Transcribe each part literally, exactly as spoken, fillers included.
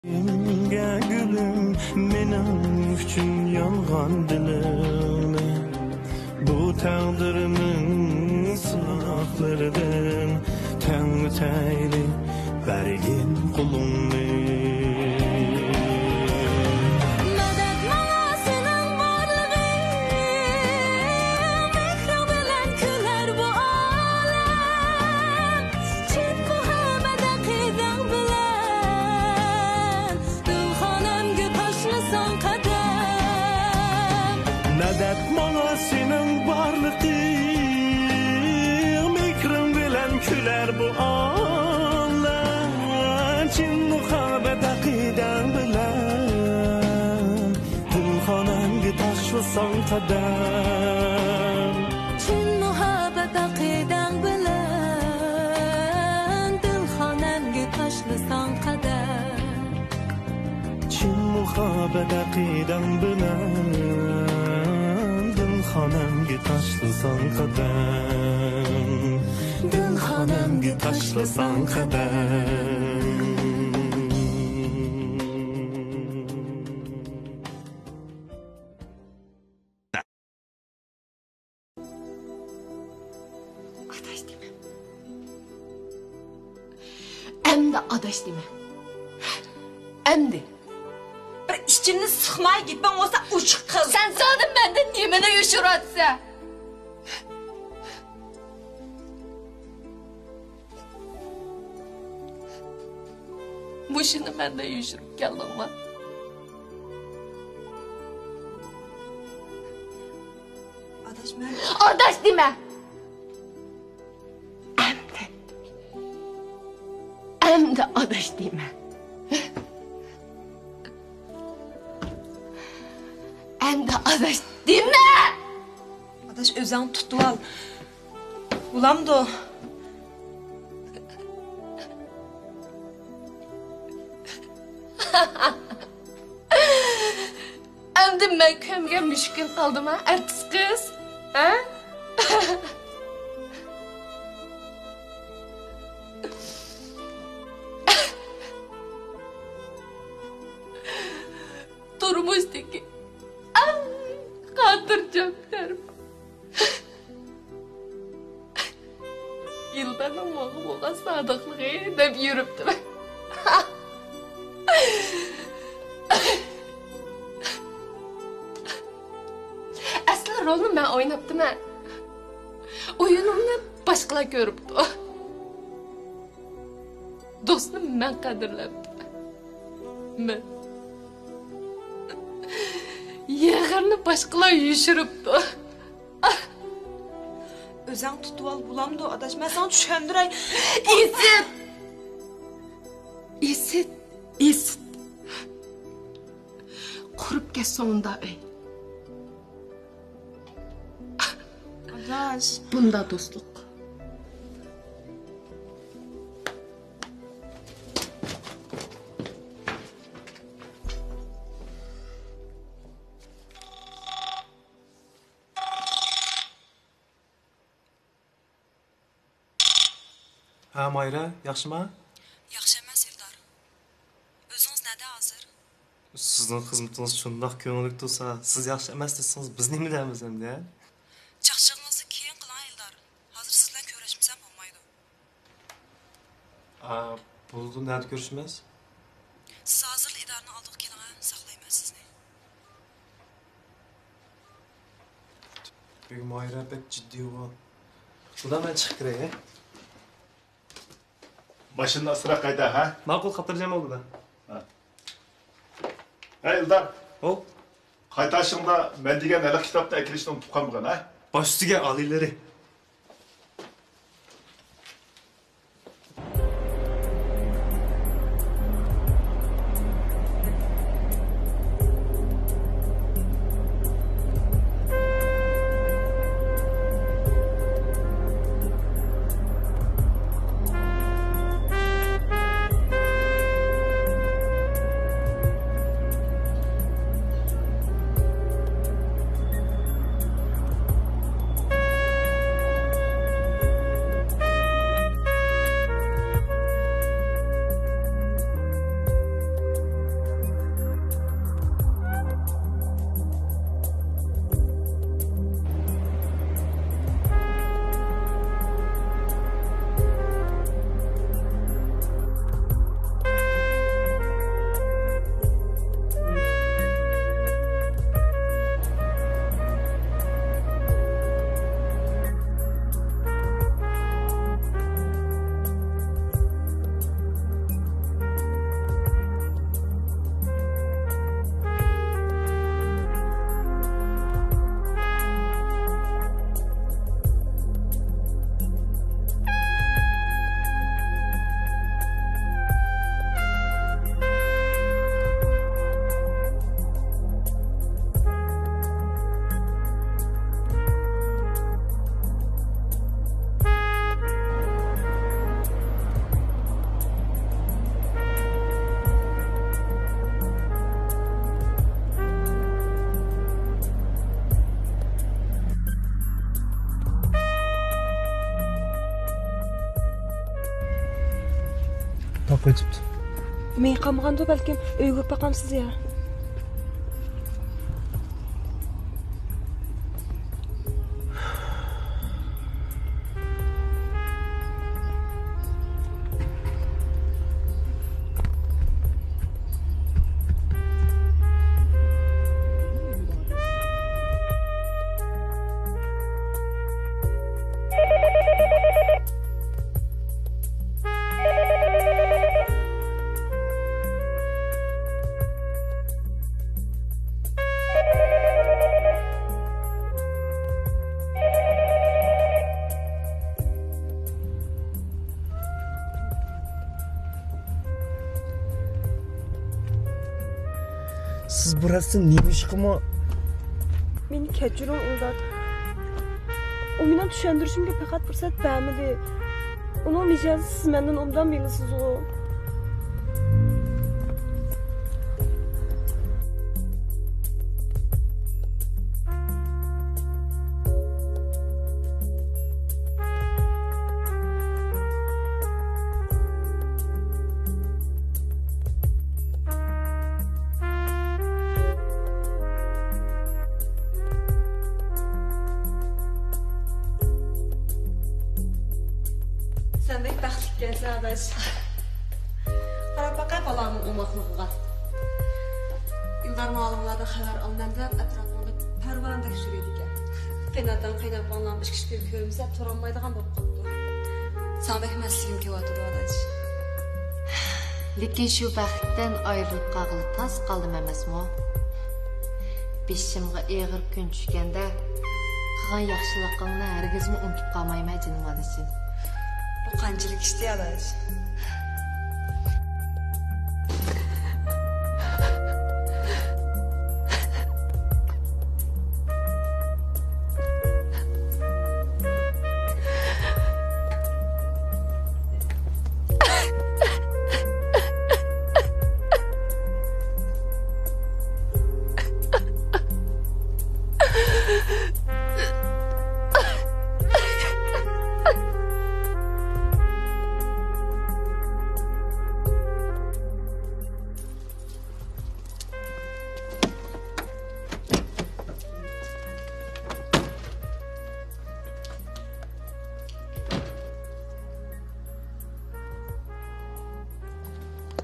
گۈلۈم، مېنىڭ ئۈچۈن يانغان دىلىڭنى، بۇ تەقدىرنىڭ سىناقلىرىدىن تەڭلىتەيلى بەرگىن قولۇڭنى. مەدەت ماڭا سېنىڭ بارلىقىڭ، مېھرىڭ بىلەن كۈلەر بۇ ئالەم. چىن مۇھەببەت ئەقىدەڭ بىلەن، دىلخانەمگە تاشلىساڭ قەدەم. مەدەت ماڭا سېنىڭ بارلىقىڭ، مېھرىڭ بىلەن كۈلەر بۇ ئالەم. چىن مۇھەببەت ئەقىدەڭ بىلەن، دىلخانەمگە تاشلىساڭ قەدەم. چىن مۇھەببەت ئەقىدەڭ بىلەن، دىلخانەمگە تاشلىساڭ قەدەم. چىن مۇھەببەت ئەقىدەڭ بىلەن، دىلخانەمگە تاشلىساڭ قەدەم. دىلخانەمگە تاشلىساڭ قەدەم. ئاداش دېمە. ئەمدى ئاداش دېمە. ئەمدى. بىر ئىچىمنى سىقماي گېپىڭ بولسا ئوچۇق قىل. سەن زادى مەندىن نېمىنى يوشۇرۇۋاتىسەن؟ مۇشۇنى مەندىن يوشۇرۇپ كەلدىڭما؟ ئاداش، مەن ئاداش دېمە! ئەمدى، ئەمدى ئاداش دېمە! ئەمدى ئاداش دېمە! ئاداش، ئۆزۈڭ تۇتۇۋال. بولامدۇ؟ ئەمدى مەن كۆمگەن مۈشۈككە قالدىما، ئەرتىس قىز؟ ھە؟ تۇرمۇشتىكى ئەڭ خاتىرجەم تەرىپىم. ئىلدارنىڭ ماڭا بولغان سادىقلىقى دەپ يۈرۈپتىمەن. ئەسلى رولنى مەن ئويناپتىمەن. ئويۇنۇمنى باشقىلار كۆرۈپتۇ. دوستنى مەن قەدىرلەپتىمەن. مەن. يېغىرنى باشقىلار يوشۇرۇپتۇ. ئۆزەڭ تۇتۇۋال، بولامدۇ، ئاداش؟ مەن ساڭا چۈشەندۈرەي. ئىسىت! ئىسىت! ئىسىت! قۇرۇپ كەتسۇن ئۇنداق ئۆي. ئاداش. بۇندا دوستلۇق. ھە، مايرا، ياخشىما؟ ياخشى ئەمەس، ئىلدار. ئۆزىڭىز نەدە ھازىر؟ سىزنىڭ خىزمىتىڭىز شۇنداق كۆڭۈللۈك تۇرسا، سىز ياخشى ئەمەس دېسىڭىز، بىز نېمە دەيمىز ئەمدى، ھە؟ چاقچىقىڭىزنى كېيىن قىلىڭ، ئىلدار. ھازىر سىز بىلەن كۆرۈشمىسەم بولمايدۇ. ئا، بولىدۇ، نەدە كۆرۈشىمىز؟ سىز ھازىرلا ئىدارىنىڭ ئالدىغا كېلىڭە، ساقلايمەن سىزنى. بۈگۈن ماھىرە بەك جىددىيغۇ. ئۇدا مەن چىقىپ كىرەي، ھە؟ ماشىنىنى ئاستىراق ھەيدە، ھە؟ ماقۇل، خاتىرجەم بول، ئۇدا. ھە. ھەي، ئىلدار. ھو؟ قايتىشىڭدا مەن دېگەن ھېلىقى كىتابنى ئەكېلىشنى ئۇنتۇپ قالمىغىن، ھە؟ باش ئۈستىگە، ئالىيلىرى. قېتىپتۇ. مېيى قامىغاندۇ بەلكىم، ئۆيگە بېرىپ باقامسىز يا؟ سىز بۇ راستتىن نېمە ئىشقىمۇ؟ مېنى كەچۈرۈڭ، ئىلدار. ئۇ مېنىڭ چۈشەندۈرۈشۈمگە پەقەت پۇرسەت بەرمىدى. ئۇنىڭ مىجەزى سىز مەندىن ئوبدان بىلىسىزغۇ. سەن بەك بەختلىككەنسەن، ئاداش. قاراپ باقاي بالامنىڭ ئوماقلىقىغا. ئىلدار مۇئەللىملەردىن خەۋەر ئالىمەن دەپ ئەتراپىڭدا پەرۋانىدەك يۈرىدىكەن. قېيناتاڭ، قېيناپاڭلارنى ئىككى-ئۈچ كۈن كۆرمىسە تۇرالمايدىغان بولۇپ قاپتۇ. ساڭا بەك مەسلىگىم كېلىۋاتىدۇ، ئاداش. لېكىن شۇ بەختتىن ئايرىلىپ قالغىلى تاس قالدىم ئەمەسمۇ؟ بېشىمغا ئېغىر كۈن چۈشكەندە، قىلغان ياخشىلىقىڭنى ھەرگىزمۇ ئۇنتۇپ قالمايمەن، جېنىم ئادىشىم. بۇ قانچىلىك ئىشتى، ئاداش؟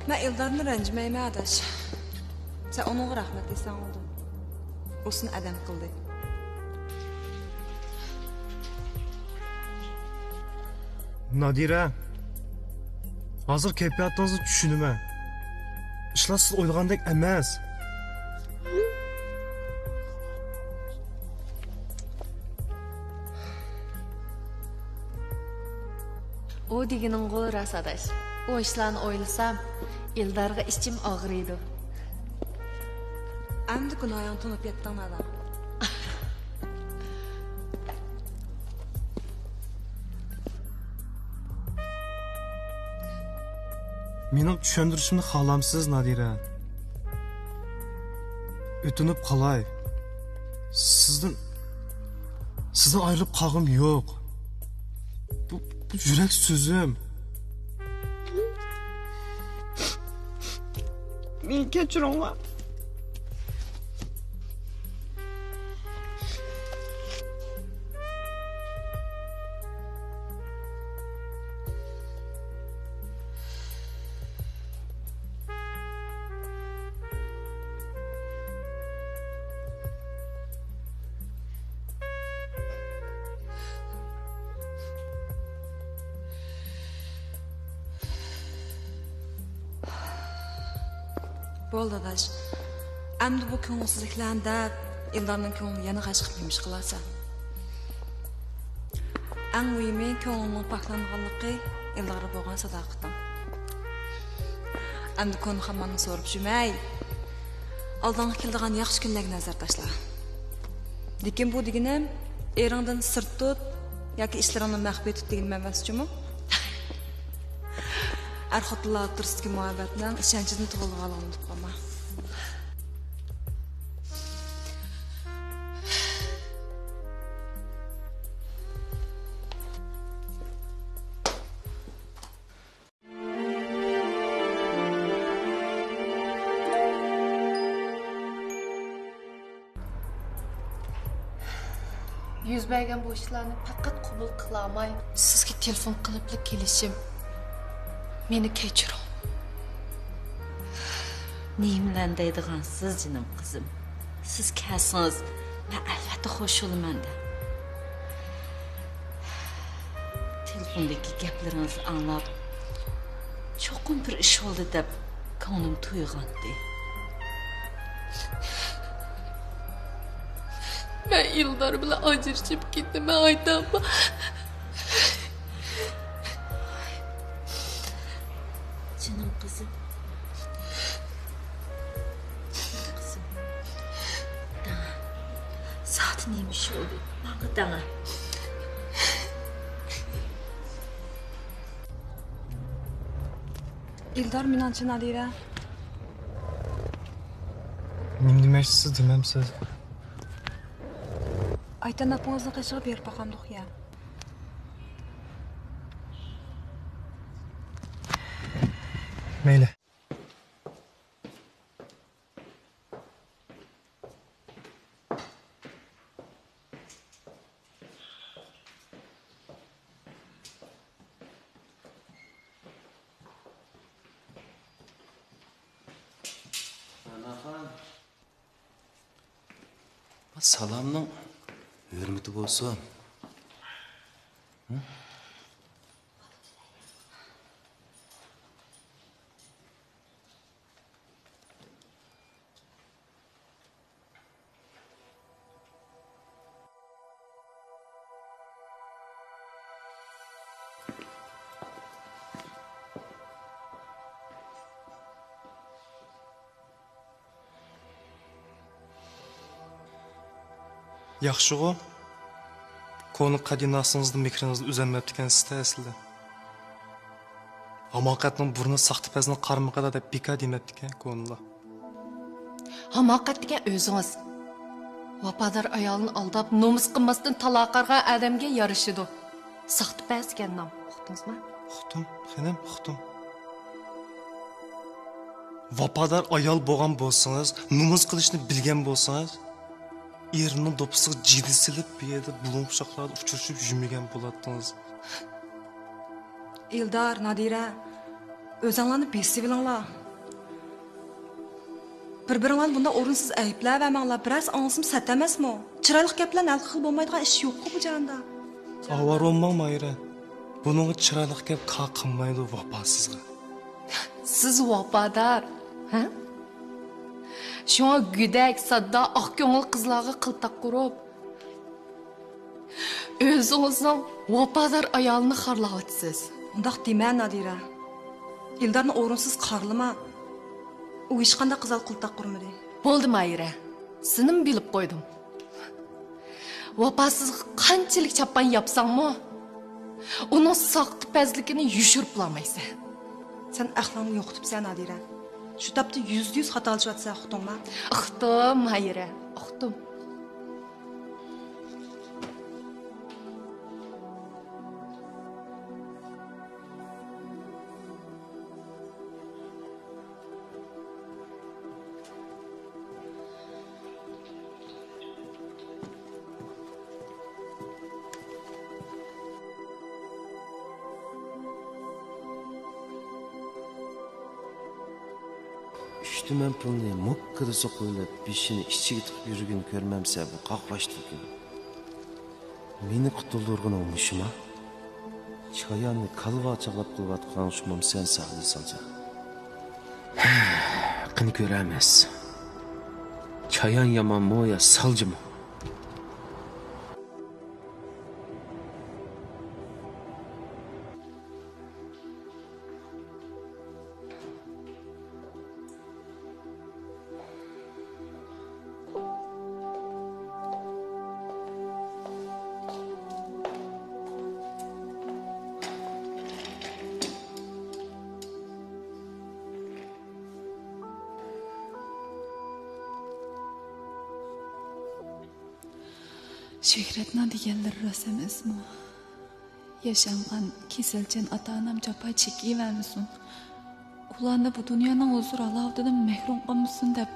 مەن ئىلدارنى رەنجىمەيمەن، ئاداش. سەن ئۇنىڭغا رەھمەت دېسەڭ بولىدۇ. ئۇ سېنى ئادەم قىلدى. نادىرە، ھازىر كەيپىياتىڭىزنى چۈشىنىمەن. ئىشلار سىز ئويلىغاندەك ئەمەس. ئۇ دېگىنىڭغۇ راست، ئاداش. ئۇ ئىشلارنى ئويلىسام، ئىلدارغا ئىچىم ئاغرىيدۇ. ئەمدى گۇناھىڭنى تونۇپ يەتتىڭ، نادىرە. مېنىڭ چۈشەندۈرۈشۈمنى خالامسىز، نادىرە؟ ئۆتۈنۈپ قالاي. سىزدىن، سىزدىن ئايرىلىپ قالغۇم يوق. بۇ، بۇ يۈرەك سۆزۈم. مېنى كەچۈرۈڭلار. بولدى، ئاداش. ئەمدى بۇ كۆڭۈلسىزلىكلەرنى دەپ، ئىلدارنىڭ كۆڭلىنى يەنە غەش قىلىپ نېمە ئىش قىلارسەن؟ ئەڭ مۇھىمى، كۆڭلۈڭنىڭ پاكلانغانلىقى، ئىلدارغا بولغان ساداقىتىڭ. ئەمدى كونا خاماننى سوراپ يۈرمەي، ئالدىڭغا كېلىدىغان ياخشى كۈنلەرگە نەزەر تاشلا. لېكىن بۇ دېگىنىم، ئېرىڭدىن سىر تۇت ياكى ئىشلىرىڭنى مەخپىي تۇت دېگىنىم ئەمەس جۇمۇ. ئەر-خوتۇنلار ئوتتۇرىسىدىكى مۇھەببەتنىڭ ئىشەنچىدىن تۇغۇلغانلىقىنى ئۇنتۇپ قالما. يۈز بەرگەن بۇ ئىشلارنى پەقەت قوبۇل قىلالماي، سىزگە تېلېفون قىلىپلا كېلىشىم. مېنى كەچۈرۈڭ. نېمىلەرنى دەيدىغانسىز، جېنىم قىزىم؟ سىز كەلسىڭىز، مەن ئەلۋەتتە خوش بولىمەن دە. تېلېفوندىكى گەپلىرىڭىزنى ئاڭلاپ، چوقۇم بىر ئىش بولدى دەپ كۆڭلۈم تويغانتى. مەن ئىلدار بىلەن ئاجرىشىپ كېتىمەن، ئايتام. جېنىم قىزىم. جېنىم قىزىم. دەڭە. ساڭا نېمە ئىش بولدى؟ ماڭا دەڭە. ئىلدار، مېنىڭچە نادىرە. نېمە دېمەكچىسىز، دېمەمسىز؟ ئايتەن ئاپىڭىزنىڭ قېشىغا بېرىپ باقامدۇق يا؟ مەيلى. سالامنىڭ ھۆرمىتى بولسۇن. ياخشىغۇ؟ كونا قەدىناسىڭىزدىن مېھرىڭىزنى ئۈزەلمەپتىكەنسىز-دە ئەسلىدە. ھاماقەتنىڭ بۇرنى ساختىپەزنىڭ قارمىقىدا دەپ بىكار دېمەپتىكەن كونىلار. ھاماقەت دېگەن ئۆزىڭىز. ۋاپادار ئايالىنى ئالداپ، نومۇس قىلماستىن تالاغا قارىغان ئادەمگە يارىشىدۇ. ساختىپەز دېگەن نام. ئۇقتىڭىزمۇ؟ ئۇقتۇم، خېنىم، ئۇقتۇم. ۋاپادار ئايال بولغان بولسىڭىز، نومۇس قىلىشنى بىلگەن بولسىڭىز، ئېرىنىڭ دوپپىسىغا جىدە سېلىپ، بۇ يەردە بۇلۇڭ قۇچاقلاردا ئۇچرىشىپ يۈرمىگەن بولاتتىڭىز. ئىلدار، نادىرە، ئۆزۈڭلارنى بېسىۋېلىڭلار. بىر-بىرىڭلارنى بۇنداق ئورۇنسىز ئەيىبلەۋەرمەڭلار. بىرەرسى ئاڭلىسىمۇ سەت ئەمەسمۇ؟ چىرايلىق گەپ بىلەن ھەل قىلغىلى بولمايدىغان ئىش يوققۇ بۇ جاھاندا. ئاۋارە بولماڭ، ماھىرە. بۇنىڭغا چىرايلىق گەپ كار قىلمايدۇ ۋاپاسىزغا. سىز ۋاپادار، ھە؟ شۇڭا گۆدەك، ساددا، ئاق كۆڭۈل قىزلارغا قىلتاق قۇرۇپ، ئۆزىڭىزنىڭ ۋاپادار ئايالىنى خارلاۋاتىسىز. ئۇنداق دېمە، نادىرە. ئىلدارنى ئورۇنسىز خارلىما. ئۇ ھېچقانداق قىزغا قىلتاق قۇرمىدى. بولدى، ماھىرە. سېنىمۇ بىلىپ قويدۇم. ۋاپاسىزغا قانچىلىك چاپان ياپساڭمۇ، ئۇنىڭ ساختىپەزلىكىنى يوشۇرۇپلالمايسەن. سەن ئەقلىڭنى يوقىتىپسەن، نادىرە. شۇ تاپتا يۈزدە يۈز خاتالىشىۋاتىسەن، ئۇقتۇڭما؟ ئۇقتۇم، ماھىرە، ئۇقتۇم. ئۈچ تۈمەن پۇلنى موككىدا سوقۇۋېلىپ، بېشىنى ئىچىگە تىقىپ يۈرگىنى كۆرمەمسە، بۇ قاقباش تۈلكىنى. مېنى قۇتۇلدۇرغىنىڭ مۇشۇما؟ چاياننى كالۋا چاغلاپ قىلىۋاتقان شۇمۇ سەن ساغلى سالجا؟ قېنى كۆرەرمىز. چايان يامانمۇ يا سالجىمۇ؟ شۆھرەتنىڭ دېگەنلىرى راست ئەمەسمۇ؟ ياشانغان كېسەلچان ئاتا-ئانام جاپا چېكىۋەرمىسۇن، ئۇلارنى بۇ دۇنيانىڭ ھۇزۇر-ھالاۋىتىدىن مەھرۇم قىلمىسۇن دەپ،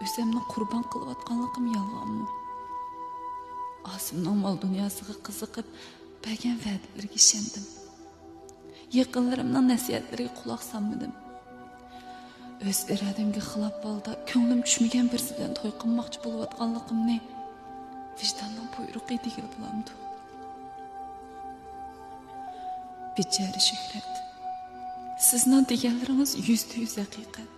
ئۆزۈمنى قۇربان قىلىۋاتقانلىقىم يالغانمۇ؟ ئاسىمنىڭ مال دۇنياسىغا قىزىقىپ، بەرگەن ۋەدىلىرىگە ئىشەندىم. يېقىنلىرىمنىڭ نەسىھەتلىرىگە قۇلاق سالمىدىم. ئۆز ئىرادەمگە خىلاپ ھالدا كۆڭلۈم چۈشمىگەن بىرسى بىلەن توي قىلماقچى بولۇۋاتقانلىقىمنى ۋىجداننىڭ بۇيرۇقى دېگىلى بولامدۇ؟ بىچارە شۆھرەت، سىزنىڭ دېگەنلىرىڭىز يۈزدە يۈز ھەقىقەت.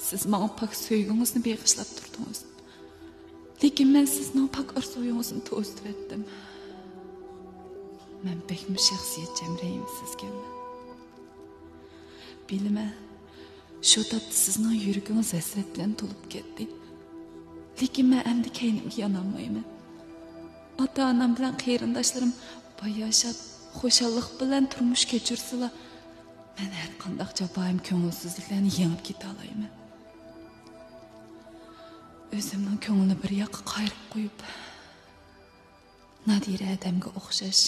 سىز ماڭا پاك سۆيگۈڭىزنى بېغىشلاپ تۇردىڭىز. لېكىن مەن سىزنىڭ پاك ئارزۇيىڭىزنى توزۇتۇۋەتتىم. مەن بەكمۇ شەخسىيەتچان رەھىمسىزكەنمەن. بىلىمەن، شۇ تاپتا سىزنىڭ يۈرىكىڭىز ھەسرەت بىلەن تولۇپ كەتتى. لېكىن مەن ئەمدى كەينىمگە يانالمايمەن. ئاتا-ئانام بىلەن قېرىنداشلىرىم باياشات، خۇشاللىق بىلەن تۇرمۇش كەچۈرسىلا، مەن ھەرقانداق جاپايىم، كۆڭۈلسىزلىكلەرنى يېڭىپ كېتەلەيمەن. ئۆزۈمنىڭ كۆڭلىنى بىر ياققا قايرىپ قويۇپ، نادىرە ھەدەمگە ئوخشاش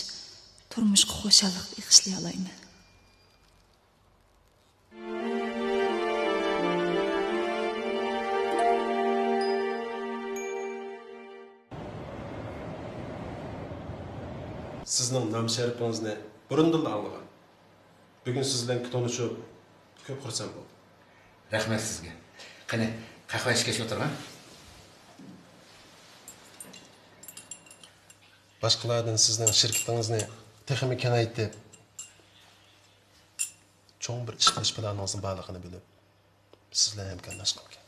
تۇرمۇشقا خۇشاللىق بېغىشلىيالايمەن. سىزنىڭ نام شەرىپىڭىزنى بۇرۇندىنلا ئاڭلىغان. بۈگۈن سىز بىلەن تونۇشۇپ، كۆپ خۇرسەن بولدۇم. رەھمەت سىزگە. قېنى، قەھۋە ئىچكەچ ئولتۇرغان. باشقىلاردىن سىزنىڭ شىركىتىڭىزنى تېخىمۇ كېڭەيتىپ، چوڭ بىر ئىش قىلىش پىلانىڭىزنىڭ بارلىقىنى بىلىپ، سىز بىلەن ھەمكارلاشقۇم كەلدى.